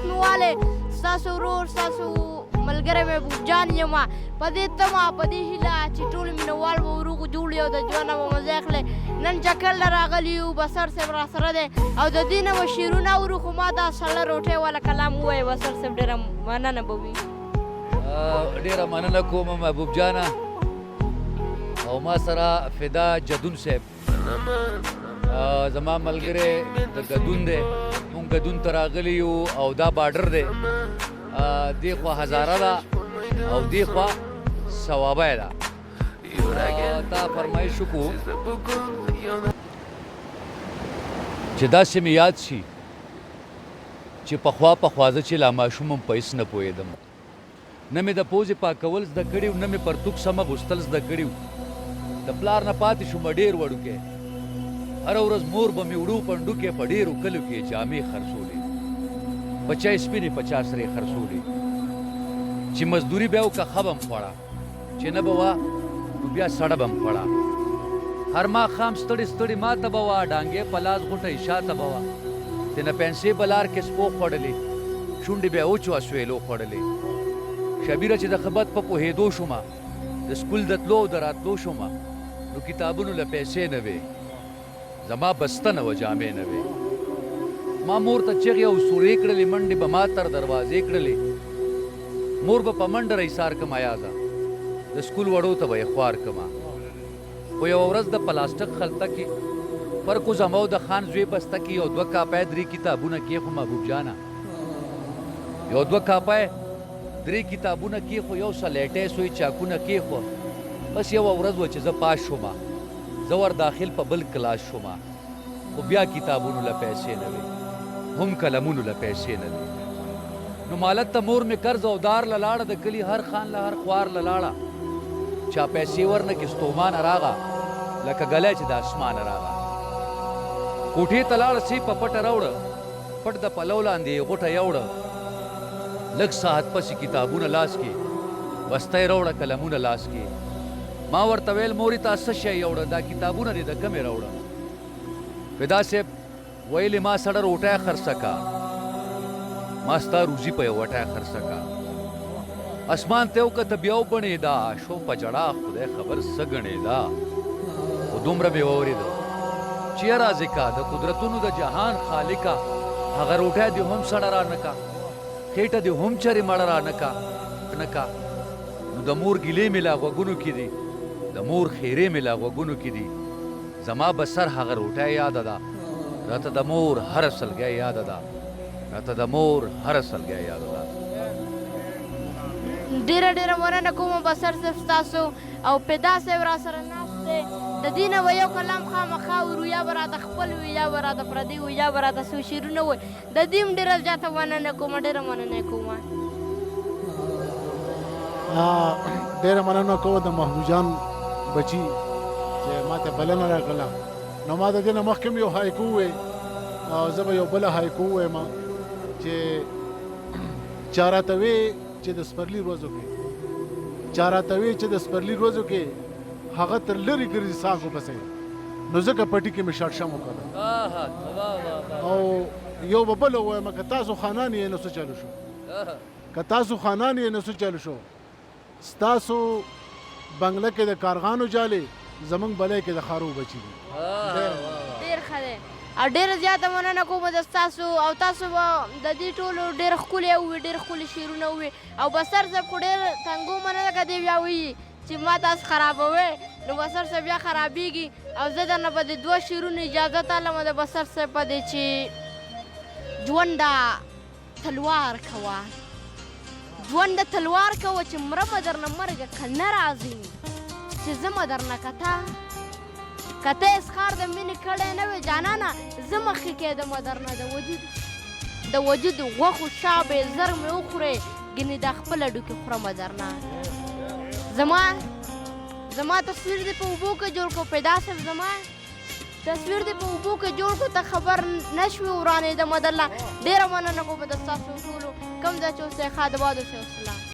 مې والئ. ستاسو ورور، ستاسو ملګری محبوب جان یم. په دې تمه، په دې هیله چې ټول مینوال به روغ جوړ وي او د ژوند نه به مزه اخلي. نن چکر له راغلي یو، بصر صاحب راسره دی او د دې نه به شعرونه اورو، خو ما دا سړه روټۍ والا کلام ووایه بصر صاحب، ډېره مننه به وي. ډېره مننه کوم محبوب جانه. او ما سره فدا جدون صاحب زما ملګری د ګدون دی. مونږ ګدون ته راغلي یو او دا بارډر دی، دې خوا هزاره ده او دې خوا صوابۍ ده. تا فرمایش وکړو چې داسې مې یاد شي چې پخوا پخوا زه چې لا ماشوم وم، په هېڅ نه پوهېدم، نه مې د پوزې پاکول زده کړي وو، نه مې پرتوګ سم اغوستل زده کړي وو. د پلار نه پاتې شوم ډېر وړوکی، هره ورځ مور به مې وړو پنډوکی، په ډېرو کلو کې یې جامې خرڅولې، په چا یې سپینې په چا سرې خرڅولې. چې مزدوري به یې وکړه ښه به م خوړه، چې نه به وه نو بیا سړه به م خوړه. هر ماښام ستړې ستړې ماته به وه، ډانګی په لاس غوټه یې شاته به وه. تېنه پنسې به لار کې سپو خوړلې، شونډې به یې وچو اسوېلو خوړلې. شبیره چې د ښه بد په پوهېدو شومه، د سکول د تلو او د راتلو شومه، نو کتابونو له پیسې نه وې، زما بسته نه وه، جامې نه وې. ما مور ته چغې او سورې کړلې، منډې به ما تر دروازې کړلې. مور به په منډه را ایسار کړم ایازه، د سکول وړو ته به یې خوار کړم. خو یوه ورځ د پلاستک خلطه کې فرق و زما او د خان زوی بسته کې یو دوه کاپۍ درې کتابونه کېښو. محبوب جانه، یو دوه کاپۍ درې کتابونه کېښو، یو سلیټی سوی چاکونه کېښو. بس یوه ورځ وه چې زه پاس شوم، زه ور داخل په بل کلاس شوم، خو بیا کتابونو له پیسې نه وې، هم قلمونو له پیسې نه وې. نو مالت ته مور مې قرض او دار له لاړه، د کلي هر خان له هر خوار له لاړه، چا پیسې ورنه کې ستومانه راغه، لکه ګلی چې د اسمانه راغه. کوټې ته لاړه، څه یې په پټه راوړه، پټ د پلو لاندې یې غوټه یوړه. لږ ساعت پس یې کتابونه لاس کې، بسته یې راوړه، قلمونه لاس کې. ما ورته ویل مورې تا څه شی یوړه، دا کتابونه دې د کومې راوړه؟ فدا صاحب ویلې ما سړه روټۍ خرڅه کا، ما ستا روزي په یوه ټای خرڅه کا. اسمان ته وکته بیا وبڼېده، شو په ژړا خدای خبر څه ګڼېده. خو دومره مې واورېده چې یا رازقه د قدرتونو د جهان خالقه، هغه روټۍ دې هم سړه را نه کا، خېټه دې هم چرې مړه را نه کا نه کا. نو د مور ګیلې مې لا غوږونو کې دي، د مور ښېرې مې لا غوږونو کې دي. زما به سر هغه روټۍ یاده ده، راته د مور هره سلګۍ یاده ده، راته د مور هره سلګۍ یاده ده. ډیره ډیره مننه کوم بصر صاحب ستاسو. او پیدا صاحب راسره ناست دی، د دې نه به یو کلام خامخا اورو، یا به راته خپل وي، یا به راته پردی وي، یا به راته څو شعرونه وي. د دې هم ډیره زیاته مننه کوم، ډیره مننه کوم. ډیره مننه کوم د محبوب جان بچی چې ما ته بلنه راکړله. نو ما د دې نه مخکې هم یو هایکو ووی او زه به یو بله هایکو ووایم چې چا راته وی چې د سپرلي ورځو کې، چا راته وی چې د سپرلي ورځو کې هغه تر لرې ګرځي څانګو پسې، نو ځکه پټي کې مې شړشم وکړ. او یو به بل ووایم، که تاسو خانان یې نو څه چلو شو، که تاسو خانان یې نو څه چلو شو، ستاسو بنګله کې د کارغانو جالې، زمونږ بلۍ کې د خارو بچي دي. ډېر ښه دی او ډېره زیاته مننه کوم د ستاسو. او تاسو به د دې ټولو ډېر ښکلي ووي، ډېر ښکلي شعرونه ووي. او بصر صاحب خو ډېر تنګو مننه، که دی بیا وایي چې ما تاسو خرابوئ نو بصر صاحب بیا خرابېږي. او زه درنه په دې دوه شعرونو اجازه تالم د بصر صاحب په دې چې ژونده تلوار کوه، ژونده تلوار کوه چې مرمه درنه مرګه که نه راځي چې زمه درنه کته، که ته اظهار د مینې کړی نه وې جانانه زه مخکې کېدمه درنه، د وجود د وجود غوښو شا به زر مې وخورې ګنې دا خپل هډوکي خورمه درنه. زما زما تصویر دې په اوبو کې جوړ کړو پیدا صاحب، زما تصویر دې په اوبو کې جوړ کړو ته خبر نه شوې ورانېدمه درله. ډېره مننه کوم د ستاسو ټولو، کوم ځای چې اوسئ ښاد آباد اوسئ. والسلام.